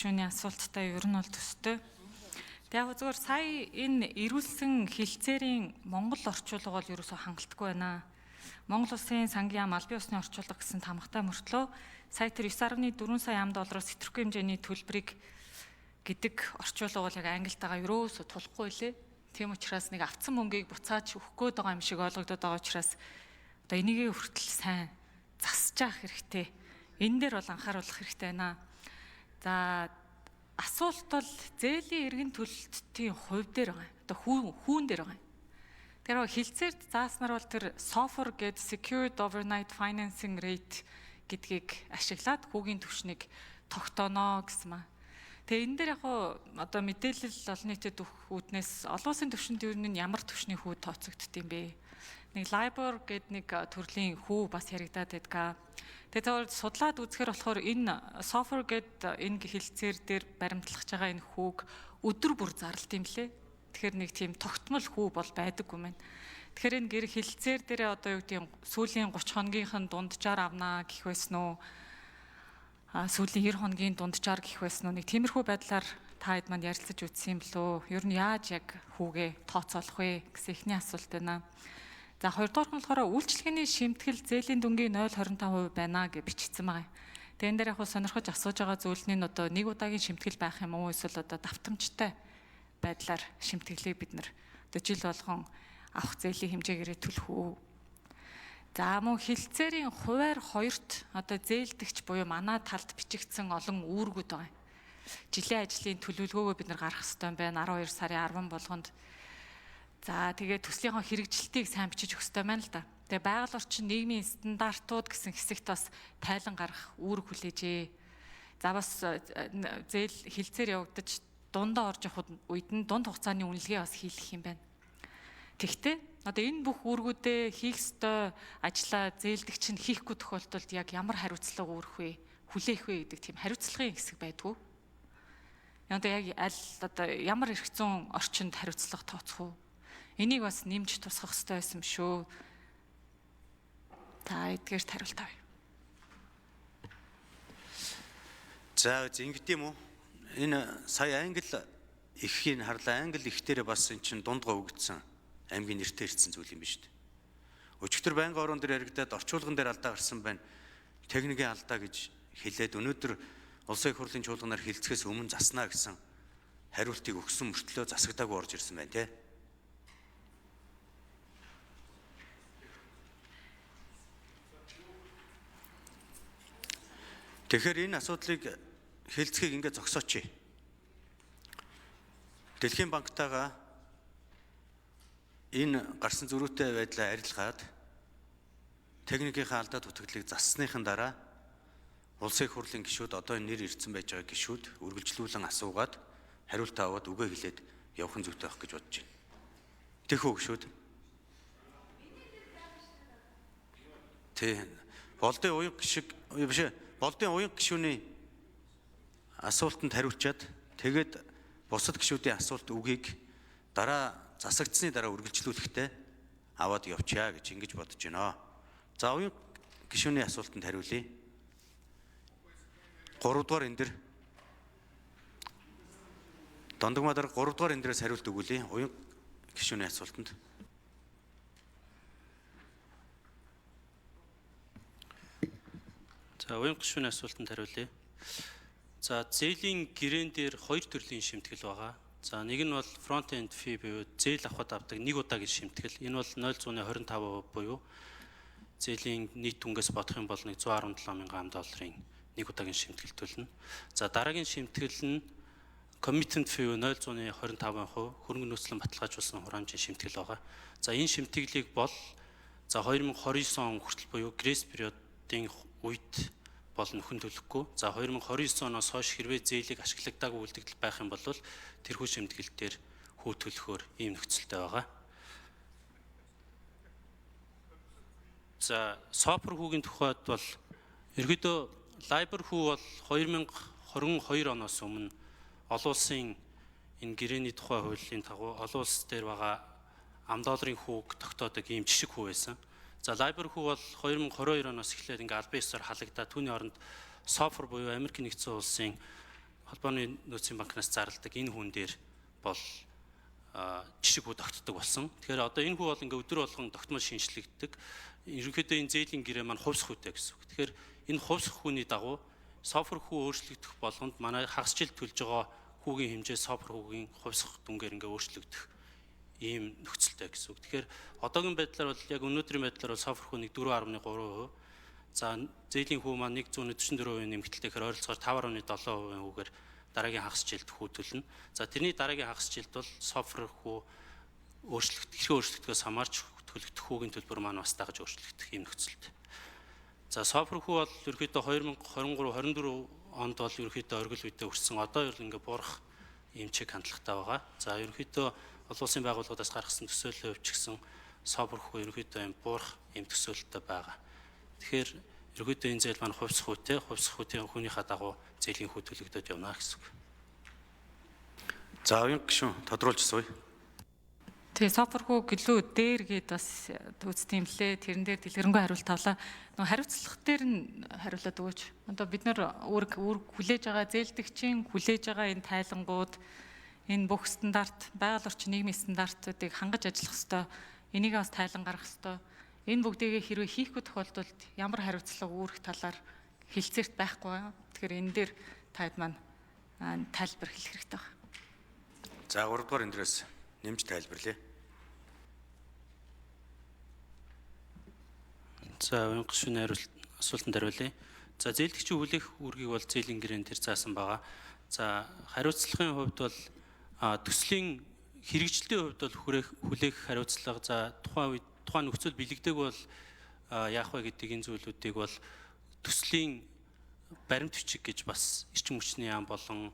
Гишүүний асуулттай ер нь бол төстэй. Тэг яг зүгээр сая энэ эрүүлсэн хэлцээрийн Монгол орчуулга бол ерөөсөө хангалтгүй байна. Монгол Улсын сангийн яам албан ёсны орчуулга гэсэн тамгатай мөртлөө сая тэр 9.4 сая ам доллароос сэтэрэхгүй хэмжээний төлбөрийг гэдэг орчуулга бол яг англитайгаа ерөөсөө тулахгүй лээ. Тийм учраас нэг авцсан мөнгийг буцааж өгөх гээд байгаа юм шиг ойлгогдоод байгаа учраас одоо энийгээ хүртэл сайн засаж авах хэрэгтэй. Энэ дээр бол анхааруулах хэрэгтэй байна. За асуулт бол зээлийн эргэн төлөлтийн хувь дээр байгаа. Одоо хүүн дээр байгаа. Тэгэхээр хилцээрт зааснаар бол тэр SOFR гэдэг Secured Overnight Financing Rate гэдгийг ашиглаад хүүгийн түвшнийг тогтооно гэсэн маа. Тэгээ энэ дээр яг одоо мэдээлэл олон нийтэд өгөх үүднээс олон улсын түвшинд ер нь ямар түвшний хүү тооцогдд юм бэ? Нэг LIBOR гэдэг нэг төрлийн хүү бас яригадаад байдаг. Тэгээ зөвхөн судлаад үзэхээр болохоор энэ SOFR гэдэг энэ хэлцээр дээр баримтлах байгаа энэ хүүг өдөр бүр зарлалт юм лээ. Тэгэхээр нэг тийм тогтмол хүү бол байдаггүй юм байна. Тэгэхээр энэ гэр хэлцээр дээрээ одоо юу гэдэг сүүлийн 30 хоногийнх нь дунджаар авнаа гэх байсан уу? Сүүлийн 90 хоногийн дунджаар гэх байсан уу? Нэг тиймэрхүү байдлаар та хэд манд ярилцаж үзсэн юм болоо. Ер нь яаж яг хүүгээ тооцоолох вэ гэсэн эхний асуулт байна. За хоёрдугаар нь болохоор үйлчлэгээний шимтгэл зээлийн дүнгийн 0.25% байна гэж бичсэн байгаа. Тэгээ энэ дээр яг сонирхож асууж байгаа зүйл нь одоо нэг удаагийн шимтгэл байх юм уу эсвэл одоо давтамжтай байдлаар шимтгэлийг бид нар одоо жил болгон авах зээлийн хэмжээгээрээ төлөх үү? За мөн хилцээрийн хувиар хоёрт одоо зээлдэгч буюу манай талд бичигдсэн олон үүргүүд байгаа. Жилийн ажлын төлөвлөгөөгөө бид нар гаргах ёстой юм байна. 12 сарын 10 болгонд. За тэгээ төслийнхөө хэрэгжилтийг сайн бичиж өгөх ёстой байна л да. Тэгээ байгаль орчин нийгмийн стандартууд гэсэн хэсэгт бас тайлан гаргах үүрэг хүлээжээ. За бас зээл хилцээр явагдаж дундаа орж явах үед нь дунд хугацааны үнэлгээ бас хийлэх юм байна. Тэгвэл одоо энэ бүх үүргүүдээ хийх ёстой ажлаа зээлдэгч нь хийхгүй тохиолдолд яг ямар хариуцлага үүрэх вэ? Хүлээх вэ гэдэг тийм хариуцлагын хэсэг байдгүй. Одоо яг аль одоо ямар эрх зүйн орчинд хариуцлага тооцох уу? Энийг бас нэмж тусгах ёстой байсан шүү. За эдгээр хариулт авъя. За ингэдэм юм уу? Энэ сая англи ихийг харлаа. Англи их дээрээ бас эн чинь дундгоо өгдсөн аймгийн нэртэй ирсэн зүйл юм биш үү? Өчигдөр байнгын орон дээр яригадад орчуулган дээр алдаа гарсан байна. Техникийн алдаа гэж хэлээд өнөөдөр улсын их хурлын чуулганаар хилцэхээс өмнө заснаа гэсэн хариултыг өгсөн мөртлөө засагдаагүй орж ирсэн байна те. Тэгэхээр энэ асуудлыг хэлцгийг ингээд зогсооч. Дэлхийн банктайгаа энэ гарсан зөрүүтэй байдлаа арилгаад техникийнхаа алдаа дутагдлыг зассныхан дараа улсын их хурлын гишүүд одоо энэ нэр ирсэн байж байгаа гишүүд үргэлжлүүлэн асуугаад хариулт аваад үгээ хэлээд явах нь зүйтэй байх гэж бодож байна. Тэхүү гишүүд. Тэ болдын уянга гишиг биш ээ болдын уянга гишүүний асуултанд хариулчаад тэгээд бусад гишүүдийн асуулт үгийг дараа засагдсны дараа үргэлжлүүлэхдээ аваад явчаа гэж ингэж бодож байна. За уянга гишүүний асуултанд хариулъя. 3 дугаар энэ дэр Дондогмаа дарга 3 дугаар энэ дээрээс хариулт өгүүлье. Уянга гишүүний асуултанд. За уянга гишүүний асуултанд хариулъя. За зээлийн гэрээн дээр хоёр төрлийн шимтгэл байгаа. За нэг нь бол front end fee буюу зээл авахд авдаг нэг удаагийн шимтгэл. Энэ бол 0.25% буюу зээлийн нийт дүнгээс бодох юм бол 117 мянган ам долларын нэг удаагийн шимтгэл төлнө. За дараагийн шимтгэл нь commitment fee 0.25% хөрөнгө нөөцлөн баталгаажуулсан хураамжийн шимтгэл байгаа. За энэ шимтгэлийг бол за 2029 он хүртэл буюу grace period-ын үед бол нөхөн төлөхгүй. За 2029 оноос хойш хэрвээ зээлийг ашиглагдаагүй үлдэгдэл байх юм бол тэрхүү шимтгэл дээр хүү төлөхөөр ийм нөхцөлтэй байгаа. За SOFR хүүгийн тухайд бол ерөөдөө LIBOR хүү бол 2022 оноос өмнө олон улсын энэ гэрээний тухай хуулийн дагуу олон улс дээр байгаа ам долларын хүүг тогтоодог ийм жишг хүү байсан. За LIBOR хүү бол 2022 оноос эхлээд ингээ албан ёсоор халагдаад түүний оронд SOFR буюу Америк нэгдсэн улсын Холбооны нөөцийн банкнаас зарладаг энэ хүн дээр бол жишг хүү тогтдог болсон. Тэгэхээр одоо энэ хүү бол ингээ өдөр болгон тогтмол шинжлэгддэг. Ерөнхийдөө энэ зээлийн гэрээ маань хувьсах хүүтэй гэсэн үг. Тэгэхээр энэ хувьсах хүүний дагуу SOFR хүү өөрчлөгдөх болгонд манай хагас жил төлж байгаа хүүгийн хэмжээ SOFR хүүгийн хувьсах дүнгээр ингээ өөрчлөгдөх ийм нөхцөлтэй гэсэн үг. Тэгэхээр одоогийн байдлаар бол яг өнөөдрийн байдлаар бол SOFR хүү нэг 4.3%. За, зээлийн хүү маань 144% нэмэгдэлтэй гэхээр ойролцоогоор 5.7% хүүгээр дараагийн хагас жилд хүү төлнө. За, тэрний дараагийн хагас жилд бол SOFR хүү өөрчлөгдөх, хэрхэн өөрчлөгдөхөөс хамаарч төлөгдөх хүүгийн төлбөр маань бас дагаж өөрчлөгдөх ийм нөхцөлтэй. За, SOFR хүү бол ерөнхийдөө 2023 24 онд бол ерөнхийдөө оргил үедээ өрсөн. Одоо ер нь ингээ буурах ийм чиг хандлагатай байгаа. За, ерөнхийдөө олон улсын байгууллагуудаас гаргасан төсөөллийн хувьд ч гэсэн SOFR хүү ерөнхийдөө ийм буурах ийм төсөөлөлтөй байгаа. Тэгэхээр ерөнхийдөө энэ зээл маань хувьсах хүүтэй, хувьсах хүүтийн хүүнийхээ дагуу зээлийн хүү төлөгдөд явна гэсэн үг. За, уянга гишүүн тодруулж сууя. Тэгээ SOFR хүү гэлүү дээр гээд бас үздэг юм лээ. Тэрэн дээр дэлгэрэнгүй хариулт авлаа. Нөгөө хариуцлага дээр нь хариулаад өгөөч. Одоо бид нар үүрэг үүрэг хүлээж байгаа зээлдэгчийн хүлээж байгаа энэ тайлангууд, энэ бүх стандарт, байгаль орчин нийгмийн стандартуудыг хангаж ажиллах ёстой. Энийг бас тайлан гаргах ёстой. Энэ бүгдийг хэрвээ хийхгүй тохиолдолд ямар хариуцлага үүрэх талаар хэлцээрт байхгүй. Тэгэхээр энэ дээр таад маань тайлбар хэлэх хэрэгтэй байна. За, 3 дугаар өндрөөс нэмж тайлбарлая. За, уянга гишүүний хариулт асуултанд хариулъя. За, зээлдэгчийн хүлээх үүргийг бол зээлийн гэрээн тэр заасан байгаа. За, хариуцлагын хувьд бол төслийн хэрэгжлтийн хувьд бол хүлээх хүлээх хариуцлага, за, тухайн үед тухайн нөхцөл бэлэгдээгүй бол яах вэ гэдэг энэ зүйлүүдийг бол төслийн баримт бичиг гэж бас эрчим хүчний яам болон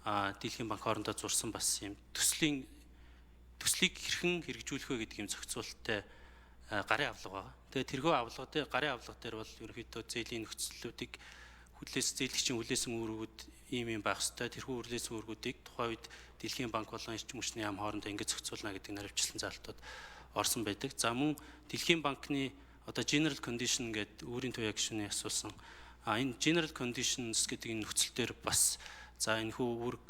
Дийлхийн банк хоорондоо зурсан бас юм төслийн төслийг хэрхэн хэрэгжүүлэх вэ гэдэг юм зохицуулттай гарын авлага байгаа. Тэгээ тэрхүү авлага дээр, гарын авлага дээр бол ерөнхийдөө зээлийн нөхцлүүдийг хүлээс зээлэгчийн хүлээсэн үүргүүд ийм ийм байх ёстой. Тэрхүү хүлээсэн үүргүүдийг тухайн үед Дэлхийн банк болон эрчим хүчний яам хоорондоо ингэж зохицуулна гэдэг наривчлан заалтууд орсон байдаг. За, мөн Дэлхийн банкны одоо general condition гэдэг өөрийн туяа гишүүний асуусан. А энэ general conditions гэдэг энэ нөхцөл дээр бас, за, энэ хүү үүрэг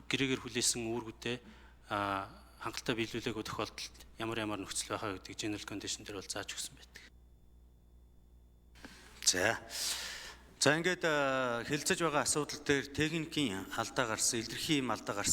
гэрээгээр хүлээсэн үүргүүдээ хангалттай биелүүлээгүй тохиолдолд ямар ямар нөхцөл байхаа гэдэг general condition дээр бол зааж өгсөн байдаг. За. За, ингээд хэлэлцэж байгаа асуудал дээр техникийн алдаа гарсан, илэрхий юм алдаа гарсан.